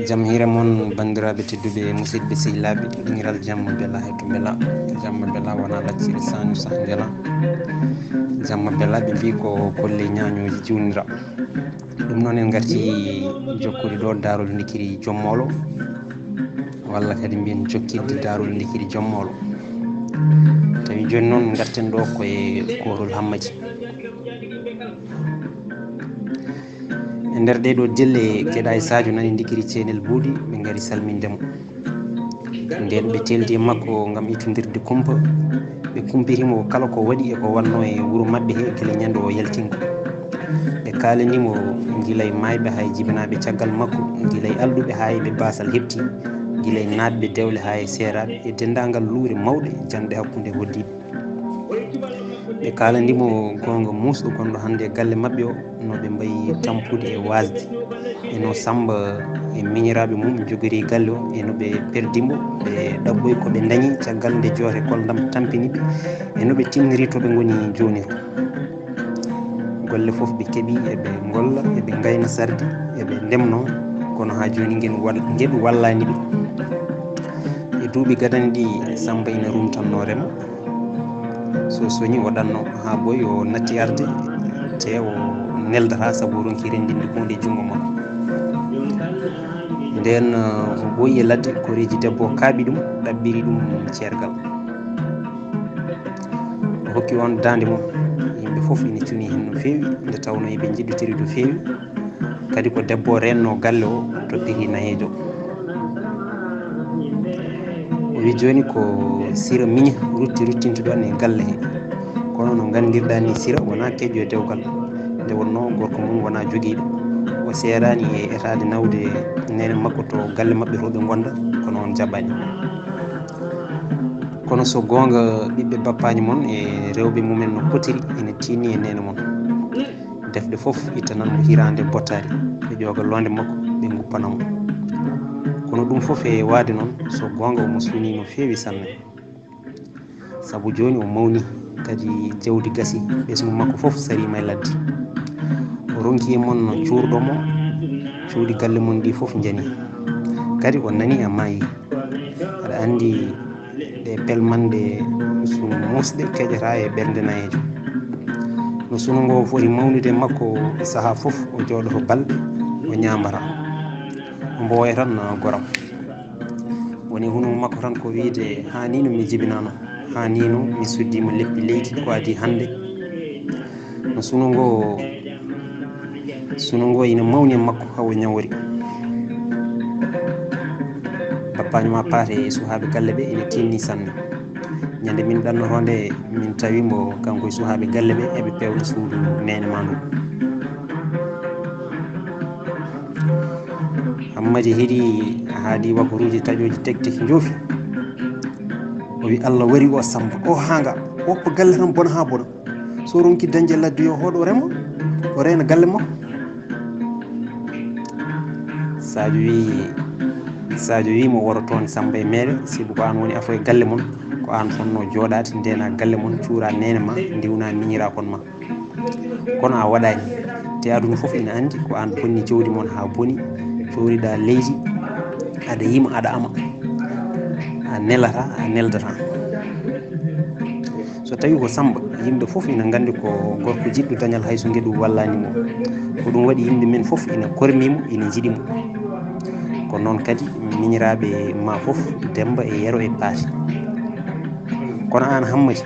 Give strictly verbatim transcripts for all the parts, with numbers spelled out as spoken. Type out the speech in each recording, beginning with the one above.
Jam hiire mon, banndiraaɓe tedduɓe, musidɓe sehilaaɓe, ɓingiral jamma bela e to bela. Jamma bela wona lacciri sañu sah njela. Jamma bela ɓe mbi ko kolle ñañooji jiwnira. Ɗum noon en ngarti jokkude ɗo daarol ndikiri jommolo, walla kadi mbiyen jokkidde daarol ndikiri jommolo. Tawi jooni noon ngarten ɗo koye koorol Hammadi. E nder ɗee ɗoo dille, Keɗa e Sadio nani ndikiri ceenel buuɗi, ɓe ngari salminde mo. Ndeen ɓe teeldi e makko ngam ittondirde kumpa, ɓe kumpiti mo kala ko waɗi e ko wonnoo e wuro maɓɓe hee gila ñande o yalti ngo. Ɓe kaalani mo gila e maayɓe haa e jibinaaɓe caggal makko, gila e alɗuɓe haa e ɓe baasal heɓti, gila e naatɓe dewle haa e seeraaɓe e denndaangal luure mawɗe janɗe hakkunde hoɗdiiɓe. Ɓe kaalani mo goonga muusɗo gonɗo hannde e galle maɓɓe o, no ɓe mbayi tampude e waasde, e no Sammba e miñiraaɓe mum njogori galle o, e no ɓe perdi mo, ɓe ɗaɓɓoyi ko ɓe ndañi caggal nde joote koldam tampini ɓe, e no ɓe timniri to ɓe ngoni jooni to. Golle fof ɓe keɓi, eɓe ngolla, eɓe ngayna sardi, eɓe ndemno, kono haa jooni ngeɗu wal-, ngeɗu wallaani ɓe. E duuɓi gadani ɗi, Sammba ina rumtanno rema. So soñi o ɗanno haa boyi, o natti arde, te o neldata sabu o ronki renndinde huunde e junngo makko. Ndeen, o ɓooyi e ladde, koreeji debbo o kaaɓi ɗum, ɗaɓɓiri ɗum ceergal. O hokki on daande mum. Yimɓe fof ina cuni heen no feewi, nde tawnoo eɓe njiɗɗotiri no feewi. Kadi ko debbo o reenno galle o, toppiti nayeejo. O wi jooni ko Sira miñi rutti ruttinto ɗon e galle he. Kono no nganndirɗaa ni, Sira wonaa keƴƴo e dewgal. Nde wonnoo gorko mum wonaa jogiiɗo. O seeraani e etaade nawde neene makko to galle maɓɓe to ɓe ngonda, kono on jaɓaani. Kono so goonga, ɓiɓɓe bappaaji mon e rewɓe mumen no potiri, ina tiinni e neene mon. Defɗe fof ittanan mo hiraande bottaari, ɓe ƴooga loonde makko, ɓe nguppana mo. Kono ɗum fof e waade noon, so goonga, omo suunii no feewi sanne. Sabu jooni o mawni, kadi jawdi gasi, ɓesngu makko fof sariima e ladde. O ronki e mon cuurɗo mo, cuuɗi galle mon ɗi fof njani. Kadi o nani a maayi. Aɗa anndi ɗe pelmanɗe sun muusɗe keƴata e ɓernde nayeejo. No sunu ngo foti mawnude makko, sahaa fof o jooɗoto balɗe, o ñaambata. Omo woya tan goram. Woni hunuko makko tan ko wiide, "Haa ni no mi jibinaano, haa ni no mi suddiima leppi leydi ko adii hannde." No sunu ngo, sunu ngo ina mawni e makko haa o ñawori. Bappaani ma paate e suhaaɓe galle ɓe ina tiinni sanne. Ñande min ɗannoto nde, min tawi mo kanko e suhaaɓe galle ɓe eɓe pewna suudu neene ma ndu. Hammadi heɗi haadi wakuruuji taƴooji tek tek njoofi. O wi, "Allah wari o Sammba, o haanga, woppa galle tan bona haa bona. So ronki dañde ladde yo hooɗo o rema, o reena galle makko." Sadio wi, Sadio wi mo, "Woro toon Sammba e meere, sibu ko aan woni afo e galle mon, ko aan fotnoo jooɗaade ndeena galle mon, cuura neene ma, ndiwna miñiraa kon ma. Kono a waɗaani, te aduna fof ina anndi ko aan bonni jawdi mon haa boni, cooriɗaa leydi, aɗa yima, aɗa ama, a nelata, a neldata." So tawi ko Sammba, yimɓe fof ina nganndi ko gorko jiɗɗo dañal, hay so ngeɗu wallaani mo. Ko ɗum waɗi yimɓe men fof ina kormi mo, ina njiɗi mo. Ko noon kadi miñiraaɓe ma fof, Demmba e Yero e Paati. Kono aan Hammadi,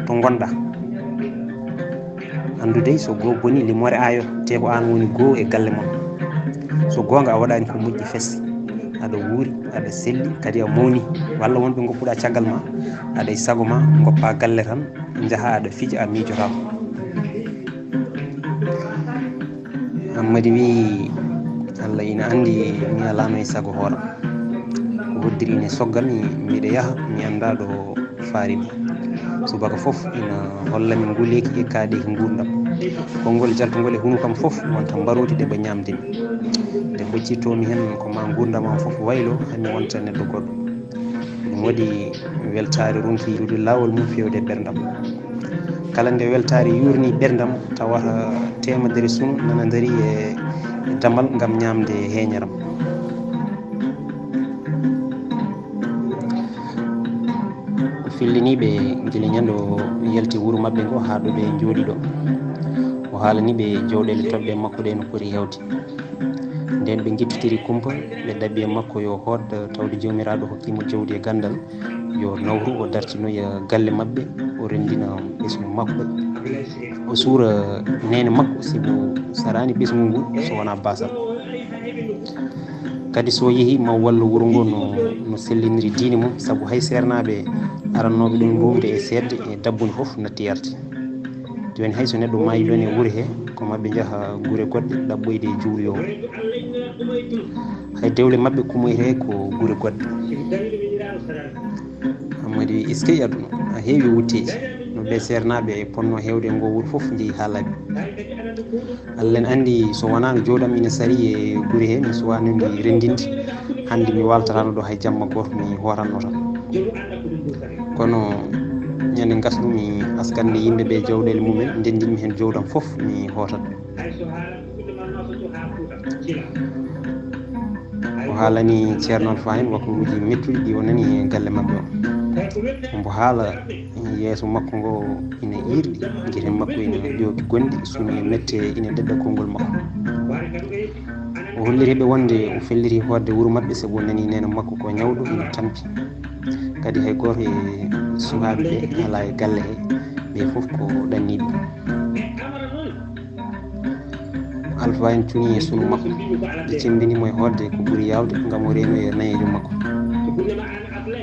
to ngonɗaa? Anndu dey, so goo boni, limoore ayo, te ko aan woni goo e galle mon. So goonga, a waɗaani ko moƴƴi fes. Aɗa wuuri, aɗa selli, kadi a mawni. Walla wonɓe ngoppuɗaa caggal ma, aɗa e sago ma, ngoppaa galle tan, njaha aɗa fija, a miijotaako. Hammadi wi, "Allah ina anndi mi alaano e sago hooram. Ko hoddiri ina sogga mi, miɗa yaha, mi anndaa ɗo faari mi. Subaka fof ina holla mi nguleeki e kaaɗeeki nguurndam. Konngol jaltungol e hunukam fof wonta mbaroodi ɗe ba ñaamde mi. Nde mboccitoo mi heen ko ma nguurndam am fof waylo, haa mi wonta neɗɗo goɗɗo." Ɗum waɗi weltaare ronki iwde laawol mum feewde e ɓerndam. Kala nde weltaare yuurni ɓerndam, tawata teemedere sunu nana ndarii e e damal ngam ñaamde heeñaram. O fillini ɓe gila ñande o yalti wuro maɓɓe ngo haa ɗo ɓe njooɗi ɗo. O haalani ɓe jawɗeele toɗɗe makko ɗe no poti heewde. Nden ɓe ngittitiri kumpa, ɓe ɗaɓɓi e makko yo hoot, tawde Jawmiraaɗo hokki mo jawdi e ganndal, yo nawru o dartinoya galle maɓɓe, o renndina ɓesngu makko, o suura neene makko, sibu saraani ɓesngu ngu so wonaa baasal. Kadi so yehi ma wallu wuro ngo no, no selliniri diine mum, sabu hay seernaaɓe arannooɓe ɗum luumde e seedde e dabbunde fof natti yarte. Jooni hay so neɗɗo maayi ɗon e wuro he, ko maɓɓe njaha gure goɗɗe ɗaɓɓoyde e juuluyoowo. Hay dewle maɓɓe kumoyte ko gure goɗɗe. Ammadi wi, "Eskey aduna, a heewi wutteeji." No ɓe seernaaɓe e ponno heewde e ngo wuro fof njehi haa laaɓi. Allah en anndi so wonaano jawɗam ina sari e gure he, mi suwaa nandi renndinde. Hannde mi waaltataano ɗo hay jamma gooto, mi hootanno tan. Kono ñande ngasnumi askande yimɓe ɓe jawɗeele mumen, ndenndinmi heen jawɗam fof, mi hootat. O haalani Ceerno Alfa en wakluuji mettuɗi ɗi o nani e galle maɓɓe o. Omo haala yeeso makko ngo ina iirɗi, gite makko ina ƴooki gonɗi, sunu e mette ina ɗeɗɗa konngol makko. O holliri ɓe wonde o felliti hootde wuro maɓɓe sabu o nani neene makko ko ñawɗo ina tampi. Kadi hay gooto e suhaaɓe ɓe alaa e galle he, ɓe fof ko ɗanniiɓe. Alfa en cuni e sunu makko, ɓe cemmbini mo e hootde ko ɓuri yaawde ngam o reenoya nayeejo makko.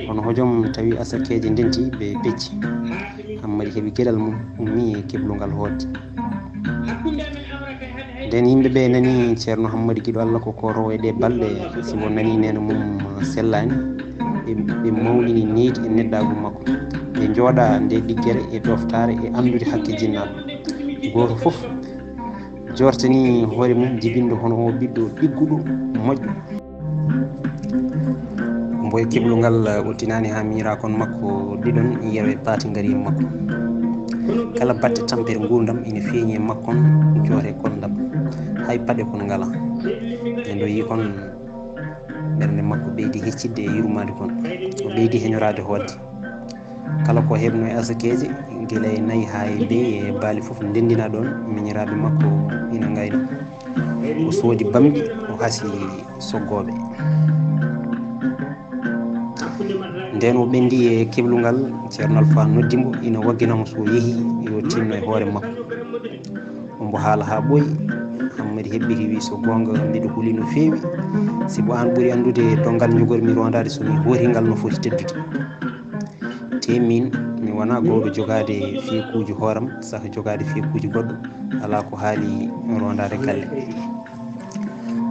Kono hojom tawi asakeeje ndenti, ɓe pecci. Hammadi heɓi geɗal mum, ummi e keblungal hootde. Nden yimɓe ɓe nani Ceerno Hammadi giɗo Allah ko kooroowo e ɗe balɗe, si o nani neene mum sellaani, ɓe, ɓe mawnini nehdi e neɗɗaagu makko. Ɓe njooɗa nde ɗiggere e ɗoftaare e anndude hakke jinnaaɓe. Gooto fof jortani hoore mum jibinɗo hono o ɓiɗɗo ɗigguɗo, moƴƴo. Mboy keblungal o tinaani haa miiraakon makko ɗiɗon yewe paati ngari e makko. Kala batte tampere nguurndam ina feeñi e makkon, joote konndam. Hay paɗe kon ngalaa. Nden o yii kon, ɓernde makko ɓeydi hecciɗde e yurmaade kon. O ɓeydi heñoraade hootde. Kala ko heɓno e asakeeje, gila e nayi haa e beyi e baali fof ndenndina ɗon, miñiraaɓe makko ina ngayno. O soodi bamɗi, o hasi soggooɓe. Nden o ɓenndi e keblungal, Ceerno Alfa noddi mo, ina waggina mo so yehi, yo tinno e hoore makko. Omo haala haa ɓooyi, Hammadi heɓɓiti wi, "So goonga, mbiɗo huli no feewi, sibu aan ɓuri anndude donngal njogormi rondaade so mi hooti ngal no foti teddude." Te min, mi wonaa gowɗo jogaade feekuuji hooram, saka jogaade feekuuji goɗɗo, alaa ko haali rondaade galle.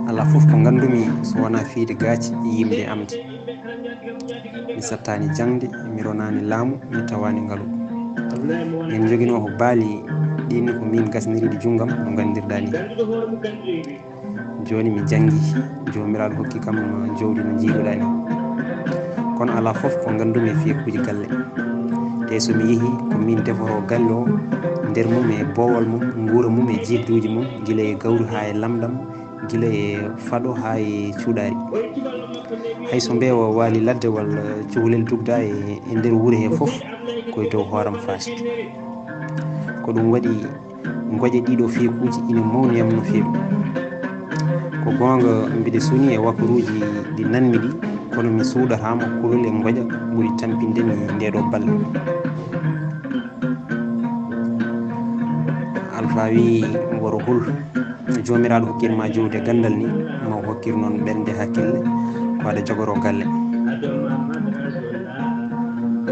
Alaa fof ko nganndumi so wonaa fiyde gaaci yimɓe am de. Mi sattaani jaŋde, mi ronaani laamu, mi tawaani ngalu. Min njoginoo ko baali ɗiin ko min gasniri ɗi junngam no nganndirɗaa ni. Jooni mi janngi, Joomiraaɗo hokki kam jawdi no njiiruɗaa ni. Kono alaa fof ko nganndumi e feekuuji galle. Te so mi yehi, ko min defotoo galle o, nder mum e boowal mum, nguura mum e jidduuji mum, gila e gawri haa e lamɗam, gila e faɗo haa e cuɗaari. Hay so mbeewa waali ladde walla cukalel dugda e, e nder wuro he fof, ko e dow hooram faati. Ko ɗum waɗi ngoƴe ɗiɗo feekuuji ina mawni am no feewi. Ko goonga, mbiɗa suni e wakaruuji ɗi nanmi ɗi, kono mi suuɗataama kulol e ngoƴa ɓuri tampinde mi ndeeɗo balle. Alfa wi, "Woro hul, Joomiraaɗo hokkir ma jawdi e ganndal ni, ma o hokkir noon ɓernde hakkille, ko aɗa jogoroo galle."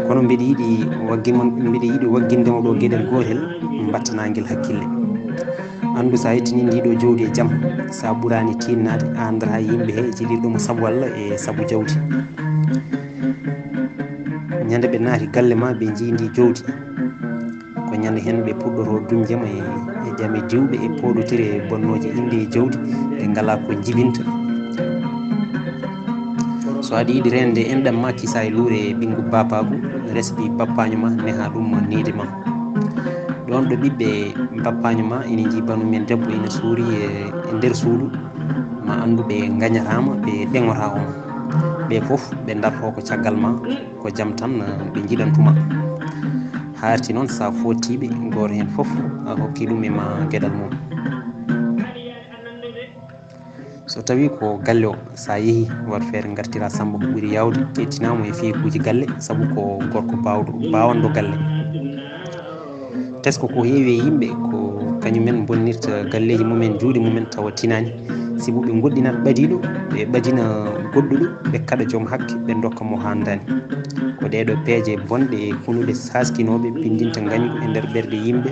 Kono mbiɗa yiɗi waggi-, mbiɗa yiɗi wagginde mo ɗo geɗel gootel mbattanaangel hakkille. Anndu, so a yettini ndiɗo jawdi e jam, so a ɓuraani tiinnaade, a anndataa yimɓe he jiɗirɗo mo sabu Allah e sabu jawdi. Ñande ɓe naati galle ma, ɓe njii ndi jawdi, ko ñande heen ɓe puɗɗoto duñde ma e, e ƴame diwɓe e pooɗotire e bonnooje innde e jawdi, ɓe ngalaa ko njibinta. So aɗa yiɗi reende enɗam ma, kisa e luure e ɓinngu baapaagu, resɓi bappaaño ma, neha ɗum nehdi ma. Ɗo Ɗon ɗo ɓiɓɓe bappaanyo ma ina njii banu men debbo ina suuri e, e nder suudu, ma anndu ɓe ngañataa ma, ɓe ɗeŋotaa on. Ɓe fof ɓe dartoo ko caggal ma, ko jam tan, eh, ɓe njiɗantu ma. Haarti noon so a footii ɓe, gooto heen fof a hokki ɗum e ma geɗal mum. So tawii ko galle o, so a yehii, waɗ feere ngartiraa Sammba ko ɓuri yaawde, kettinaa mo e fiyakuuji galle, sabu ko gorko baawɗo, baawanɗo galle. Tesko ko heewi e yimɓe, ko kañumen bonnirta galleeji mumen, juuɗe mumen, tawa tinaani. Sibu ɓe ngoɗɗinat ɓadiiɗo, ɓe ɓadina goɗɗuɗo, ɓe kaɗa joom hakke, ɓe ndokka mo haandaani. Ko ɗeeɗo peeje bonɗe e kunuɗe saaskinooɓe pinndinta ngañgu e nder ɓerɗe yimɓe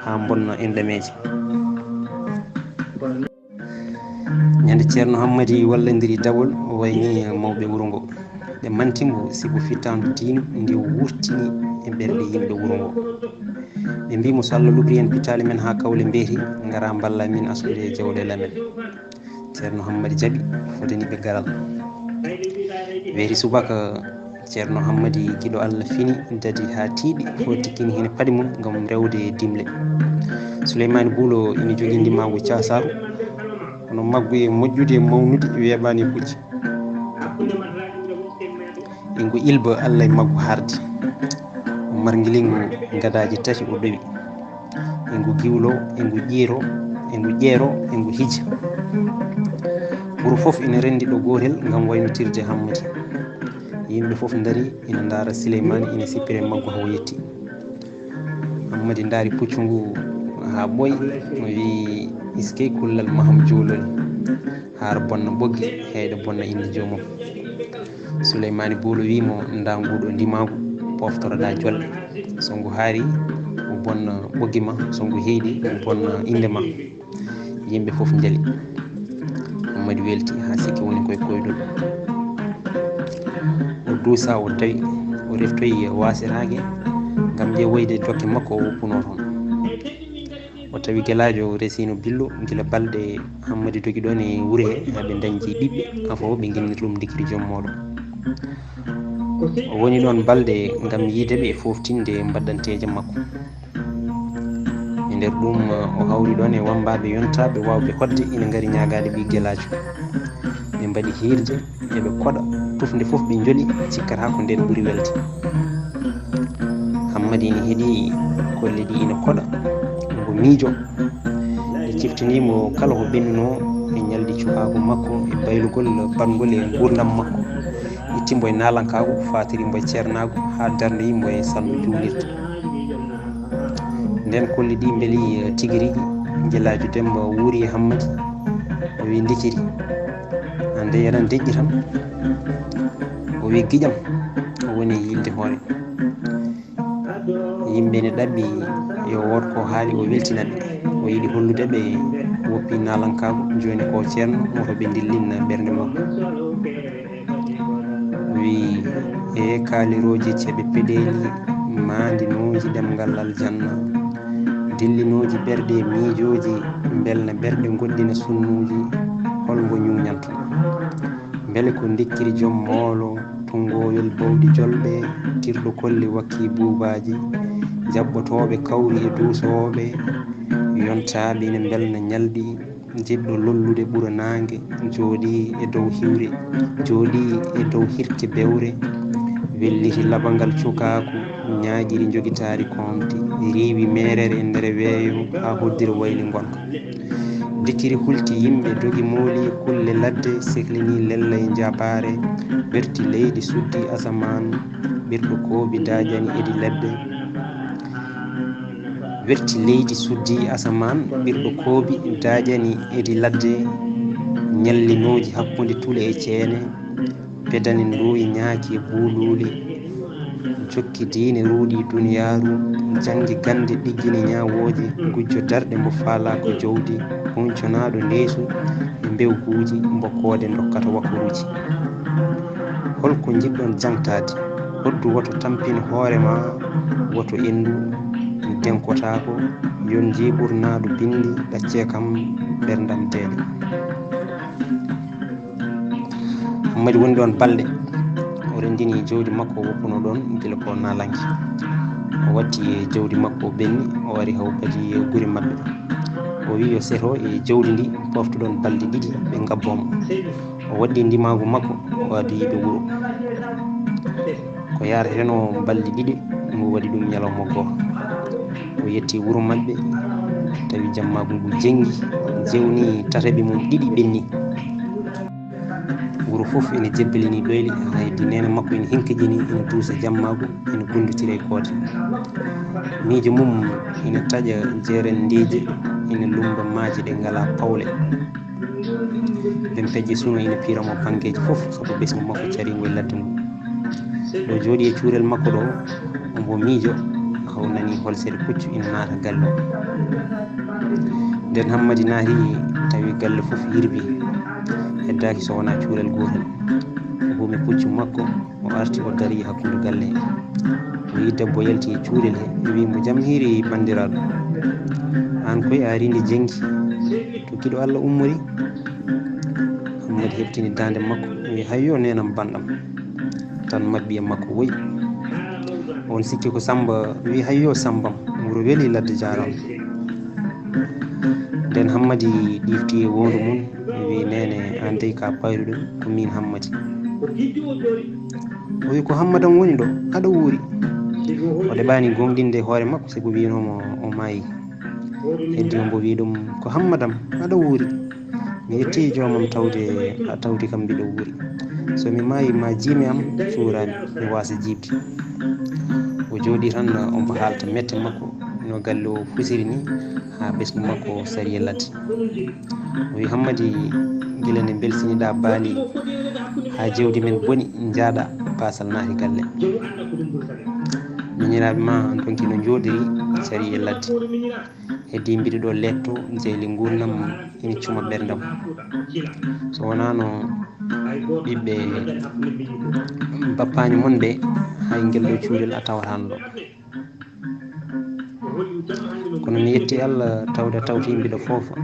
haa mbonna enɗameeje. Ñande Ceerno Hammadi wallondiri dawol, o wayni mawɓe wuro ngo. Ɓe manti mo sibu fittaandu diiñu ndu wurtini e ɓerɗe yimɓe wuro ngo. Ɓe mbii mo, "So Allah lugri en pittaali men haa Kawle Mbeeri, ngara mballa min askude jawɗeele amen." Ceerno Hammadi jaɓi, fodani ɓe garal. Weeti subaka, Ceerno Hammadi, giɗo Allah fini, dadi haa tiiɗi, foti kin hene paɗi mum ngam rewde dimle. Suleymaani Buulo ina jogii ndimaagu caasaaru, kono maggu e moƴƴude e mawnude weeɓaani e pucci. E ngu ilba Allah e maggu hardi. O marngilingu gadaaji tati o ɗowi. E ngu giwlo, e ngu ƴiiro, e ngu ƴeero, e ngu hija. Wuro fof ina renndi ɗo gootel ngam waynotirde Hammadi. Yimɓe fof ndarii ina ndaara Sileymaani ina sippira e maggu haa o yetti. Hammadi ndaari puccu ngu haa ɓooyi, o wii, "Iskey kullal maham juulol, hara bonna ɓoggi, heyɗa bonna innde joomum." Suleymaani Buulo wii mo, "Ndaa nguɗo ndimaagu, pooftoroɗaa jolle. So ngu haari, o bonna ɓoggi ma, so ngu heyɗi, o bonna innde ma." Yimɓe fof njali. Hammadi welti haa sikki woni koye koyɗol. O duusa, o tawi, o reftoyi waasiraage ngam ƴeewoyde dokke makko o woppunoo toon. O tawi gelaajo resiino billo gila balɗe Hammadi dogi ɗoon e wuro he, haa ɓe ndañdi ɓiɓɓe, afo ɓe nginnir ɗum dikiri joom mooɗo. O woni ɗoon balɗe ngam yiide ɓe e fooftinde mbaɗɗanteeje makko. E nder ɗum, o hawri ɗoon e wammbaaɓe yontaaɓe waawɓe hoɗde ina ngari ñaagaade ɓii gelaajo. Ɓe mbaɗi hiirde, eɓe koɗa, tufnde fof ɓe njoli, cikkata ko ndeen ɓuri welde. Hammadi ina heɗii kolle ɗi ina koɗa, ngu miijo. Ɓe ciftinii mo kala ko ɓennunoo e ñalɗi cukaagu makko, e baylugol baɗngol e nguurndam makko. Itti mbo e naalankaagu, faatiri mbo e ceernaagu, haa darndoyi mbo e salmo juulirde. Nden kolli ɗi mbeli, eh, tigi rigi, Gelaajo Demmba wuuri e Hammadi. O wi, "Ndikiri, aan dey aɗa deƴƴi tan." O wi, "Giƴam, o woni e yiilde hoore." Yimɓe ne ɗaɓɓi yo wood ko haali o weltina ɓe. O yiɗi hollude ɓe woppi naalankaagu, jooni ko ceerno, woto ɓe ndillinna ɓernde makko. Wi, "E kaalirooji ceɓe peɗeeli, maandinooji ɗemngal aljanna. Dillinooji ɓerɗe e miijooji, mbelna ɓerɗe ngoɗɗina sunnuuji, hol mbo ñuuñanto? Mbele ko ndikkiri joom moolo, tunngooyol bawɗi jolɓe, tirɗo kolli wakki buubaaji, jaɓɓotooɓe kawri e duusooɓe, yontaaɓe ina mbelna ñalɗi, jiɗɗo lollude ɓura naange, jooɗii e dow hiwre, jooɗii e dow hirke bewre, welliti labangal cukaaku, ñaaƴiri njogitaari koomti, riiwi meerere e nder weeyo, haa hoddira wayli ngonka." Dikiri hulti yimɓe, dogi mooli kulle ladde, seklini lella e njaabaare, werti leydi, suddi asamaan, ɓirɗo koobi daajani edi ladde. Werti leydi, suddi asamaan, ɓirɗo koobi daajani edi ladde, ñallinooji hakkunde tule e ceene, pedani nduuyi ñaaki e buuluuli, jokki diine ruuɗi duniyaaru, janngi gannde ɗiggini ñaawooje, gujjo darɗe mbo faalaa ko jawdi, hunconaaɗo neesu e mbewguuji, mbokkoode dokkata wakkuruuji. Hol ko njiɗɗon jaŋtaade? Hoddu woto tampin hoore ma, woto enndu, mi denkotaako, yon njii ɓurnaaɗo binndi, ɗaccee kam ɓerndam deeɗe. Hammadi woni ɗoon balɗe, o renndini jawdi makko, o woppuno ɗoon gila ko naalanke. O watti e jawdi makko, o ɓenni, o ari haw kadi e gure maɓɓe. O wi yo seto e jawdi ndi, poftoɗon balɗe ɗiɗi ɓe ngabbo mo. O waɗɗi ndimaagu makko, o addoyi ɓe wuro. Ko yareteno balɗe ɗiɗi, ngu waɗi ɗum ñalawma gooto. O yetti wuro maɓɓe, tawi jammaagu ngu jenngi, jewni tataɓi mum ɗiɗi ɓenni. Wuro fof ene jebbilini ɗoyli, haydi neene makko ene hinkijini, ene duusa jammaagu, ene gondotira e gooto. Miijo mum ene taƴa jeerendeeji, ene lummba maaje ɗe ngalaa pawle. Ɓen peƴƴe suno ene piira mo banngeeji fof, sabu ɓesngu makko cariingu e ladde ngu. Ɗo jooɗi e cuurel makko ɗo, omo miijo, haw nani holsere puccu ina naata galle o. Nden Hammadi naati, tawi galle fof yirbi, heddaaki so wonaa cuurel gootel. O humi puccu makko, o arti, o dari hakkunde galle he. O yi debbo yalti e cuurel he, o wi mo, "Jam hiiri, banndiraaɗo? Aan koy a ari nde jenngi, to giɗo Allah ummori?" Hammadi heɓtini daande makko, o wi, "Hayyo, neenam banɗam." Tan maɓɓi e makko woyi. On sikki ko Samba, wi, "Hayyo, Sambam, wuro weli, ladde jaaraama." Nden Hammadi ɗifti e woondu mum, wi, "Neene, aan dey ka payruɗo, ko miin Hammadi." O wi, "Ko Hammadam woni ɗo, aɗa wuuri?" O ɗeɓaani gooŋɗinde hoore makko, sabu wiinoomo o maayi. Heddi o mbo wi ɗum, "Ko Hammadam, aɗa wuuri? Mi yetti joomam tawde a tawti kam mbiɗo wuuri. So mi maayi ma jiimi am cuuraami, mi waasa jiiɓde." O jooɗi tan, o mbo haalta mette makko, no galle o fusiri ni, haa ɓesngu makko sari e ladde. O wi, "Hammadi, gila nde mbelsiniɗaa baali haa jawdi men boni, njaaɗa, baasal naati galle. Miñiraaɓe ma ndonki no njooɗiri, sari e ladde. Heddi mbiɗo ɗo leetto, jeyli nguurndam ina cuma ɓerndam. So wonaano ɓiɓɓe bappaani mon ɓe, hay ngel ɗo cuurel a tawataano ɗo. Kono mi yetti Allah tawde a tawti mbiɗo foofa.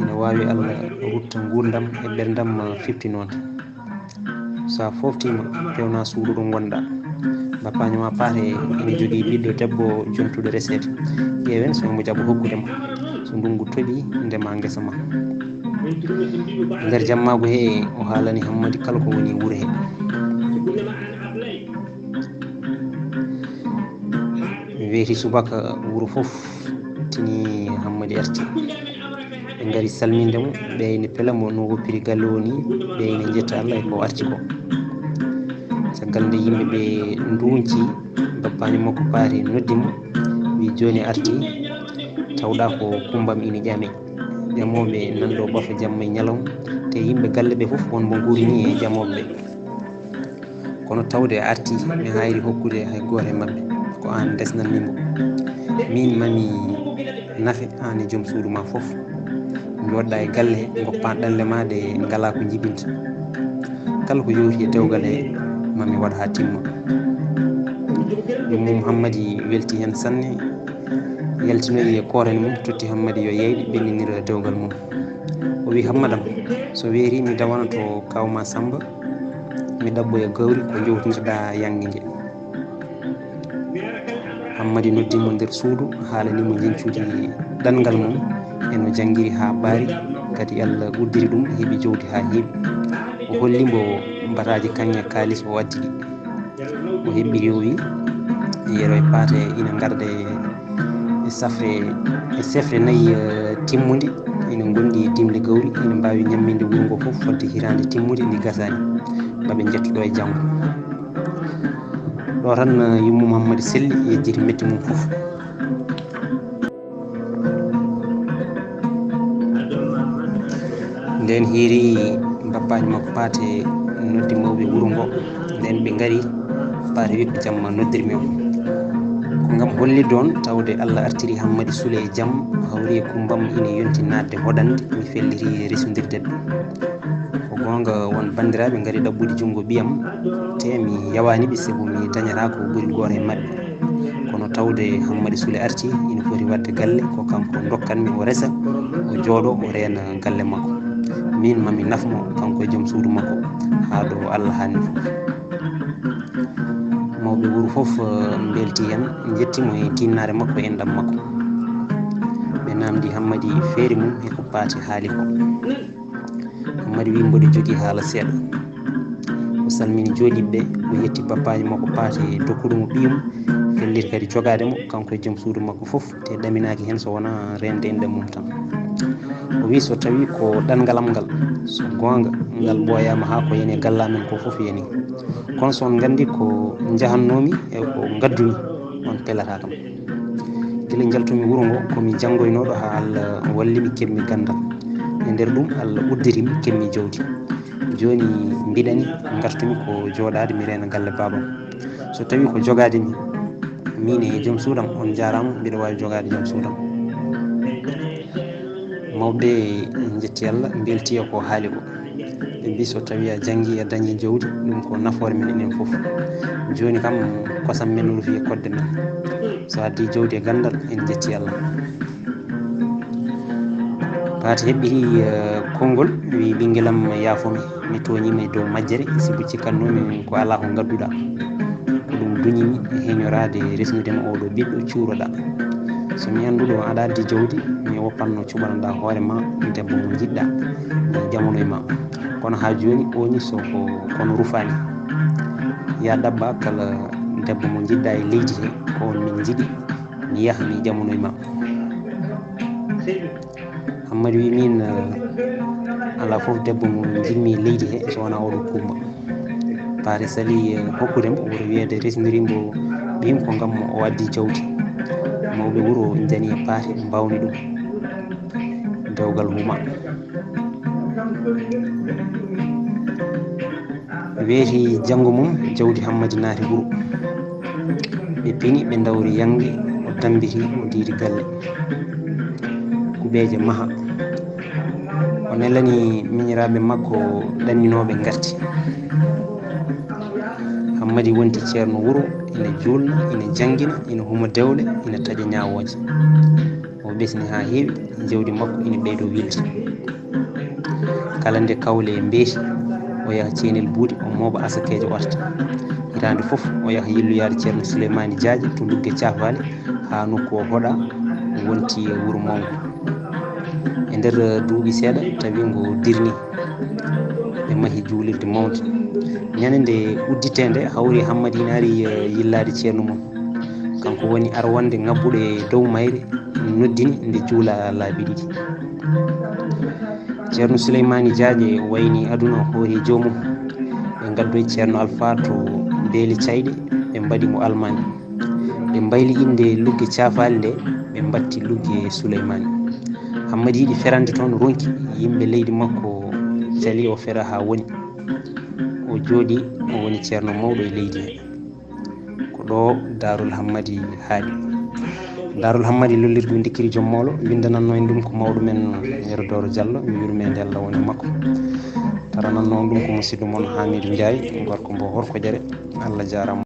Ina waawi Allah rutta nguurndam e ɓerndam ma fifti noon. So a fooftiima, pewna suudu ɗo ngonɗa. Bappaani ma paate ina jogii ɓiɗɗo debbo jontuɗo reseede. Ƴeewen so omo jaɓa hokkude ma. So ndunngu toɓi, ndema ngesa ma." Nder jammaagu he, o haalani Hammadi kala ko woni wuro he. Mi weeti subaka, wuro fof tini Hammadi arti. Ɓe ngari salminde mo, ɓe ina pela mo no woppiri galle o ni, ɓe ina njetta Allah e ko arti ko. Caggal nde yimɓe ɓe nduunci, bappaani makko paati noddi mo, wi, "Jooni arti, tawɗa ko kumbam ina ƴame. Ƴamooɓe nan ɗo ɓafa jamma e ñalawma, te yimɓe galle ɓe fof won mo nguurini e ƴamooɓe ɓe. Kono tawde a arti, mi haayri hokkude hay gooto e maɓɓe. Ko aan ndesnanmi mo. Miin mami nafe aan e joom suudu ma fof. Njooɗɗa e galle he, ngoppa ɗanle ma ɗe ngalaa ko njibinta. Kala ko yowti e dewgal he, mami waɗ haa timma." Ɗum mum Hammadi welti heen sanne, yaltinoyi e koorani mum, totti Hammadi yo yeyɗe ɓenninira dewgal mum. O wi, "Hammadam, so weeri mi dawana to kaaw ma Samba, mi ɗaɓɓoya gawri ko njowtinirɗa yannge nge." Hammadi noddi mo nder suudu, haalani mo njeñcudi ɗanngal mum e no janngiri haa ɓaari, kadi Allah uddiri ɗum, heɓi jawdi haa heewi. O holli mbo bataaji kaŋŋe kaalis o addi ɗi. O heɓɓiri, o wi, "Yero e paate ina ngarda e safre, e sefre nayi, eh, timmude, ina ngondi e dimle gawri, ina mbaawi ñamminde wuro ngo fof fodde hitaande timmude nde gasaani, ma ɓe njetto ɗo e janngo." Ɗo tan, eh, yummum Hammadi selli, yejjiti metti mum fof. Nden hiiri bappaani makko paate noddi mawɓe wuro ngo. Nden ɓe ngari, paate wi, "Ko jamma noddirmi on." Ko ngam hollirde on tawde Allah artiri Hammadi Sule e jam, hawri e kumbam ina yonti naatde hoɗande, mi felliti resondirde ɓe. Ko goonga, won banndiraaɓe ngari ɗaɓɓude junngo ɓiyam, te mi yawaani ɓe, sabu mi dañataa ko ɓuri gooto e maɓɓe. Kono tawde Hammadi Sule arti, ina foti waɗde galle, ko kanko ndokkanmi o resa, o jooɗo, o reena galle makko. Miin mami nafmo, kanko e joom suudu makko, haa ɗo Allah haanni fof. Mo Mawɓe wuro fof, eh, mbelti heen, njetti mo e tinnaare makko e ndam makko. Ɓe naamndi Hammadi feere mum e ko Paate haali ko. Hammadi wiyi mboɗo jogii haala seeɗa. O salmini jooɗiiɓe ɓe, o yetti bappaajo makko Paate e dokkuɗo mo ɓiyum, fellitii kadi jogaade mo, kanko e joom suudu makko fof, te ɗaminaaki heen so wonaa reende e ndam mum tan. O wiyi so tawii ko ɗanngal am ngal, so goonga, ngal ɓooyaama haa ko yani e galle amen ko fof yani. Kono so on nganndii ko njahannoomi e ko ngaddumi, on pelataa kam. Gila njaltumi wuro ngo, ko mi janngoynooɗo haa Allah walli mi keɓmi ganndal. E nder ɗum, Allah uddiri mi keɓmi jawdi. Jooni mbiɗani ngartumi ko jooɗaade mi reena galle baabam. So tawii ko jogaade mi, miin e joom suudam, on njaaraama, mbiɗa waawi jogaade joom suudam. Mawɓe njetti Allah, mbelti e ko haali ko. Ɓe mbii so tawii a janngii a dañii jawdi, ɗum ko nafoore men enen fof. Jooni kam, kosam men rufi e koɗde men. So addii jawdi e ganndal, en njetti Allah. Paate heɓɓitii, eh, konngol, wii ɓinngel am yaafo mi, mi tooñii ma e dow majjere, sibu cikkatnoomi ko alaa ko ngadduɗaa. Ko ɗum duñi mi e heñoraade resnude ma ooɗo ɓiɗɗo cuuroɗaa. So mi annduɗo aɗa addi jawdi, mi woppatno cuɓanoɗaa hoore ma debbo mo njiɗɗaa, mi jamonoy ma. Kono haa jooni ooñi so ko kono rufaani. Yaa ɗaɓɓa kala debbo mo njiɗɗaa e leydi he, ko on min njiɗi, mi yaha mi jamonoy ma. Hammadi wi min, eh, alaa fof debbo mo njiɗmi leydi he so wonaa oɗo kuuma. Paate sali, eh, hokkude mo, wuro wiyeede resniri mbo ɓiyum ko ngam o addi jawdi. Mawɓe wuro njani e Paate mbawni ɗum. Dewgal huma. Weeti janngo mum, jawdi Hammadi naati wuro. Ɓe pini, ɓe ndawri yannge, o tammbiti, o diidi galle. Kuɓeeje maha. O nelani miñiraaɓe makko ɗanninooɓe ngarti. Hammadi wonti ceerno wuro, ina juulna, ina janngina, ina huma dewle, ina taƴa ñaawooje. O ɓesni haa heewi, jawdi makko ina ɓeydoo wilde. Kala nde kawle mbeeti, o yaha Ceenel Buuɗi, o mooɓa asakeeje o arta. Hitaande fof, o yaha yilloyaade Ceerno Suleymaani Jaaje to Lugge Caafaali, haa nokku o hoɗa, wonti e wuro mawngo. E nder duuɓi seeɗa, tawi ngo dirni. Ɓe mahi juulirde mawnde. Ñande nde udditee nde, hawri Hammadi ina ari, eh, yillaade ceerno mum. Kanko woni arwannde ŋabbuɗo e dow mayre, noddini nde juula laabi ɗiɗi. Ceerno Suleymaani Jaaje wayni aduna, hoori joomum. Ɓe ngaddoyi Ceerno Alfaa to Beeli Cayɗe, ɓe mbaɗi mo Almaami. Ɓe mbayli innde Lugge Caafaali nde, ɓe mbatti Lugge Suleymaani. Hammadi yiɗi ferande toon, ronki yimɓe leydi makko, cali o fera haa woni. O jooɗi, o woni ceerno mawɗo e leydi he. Ko ɗo Daarul Hammadi haaɗi. Daarul Hammadi lollirdu ndikkiri joom mawlo, winndanannoo en ɗum ko mawɗo men Yero Dooro Jallo, mi yurmeende Allah woni makko. Taranannoo on ɗum ko musidɗo mon Haamiidu Njaay, gorko mbo Horkojere. Allah jaaraama.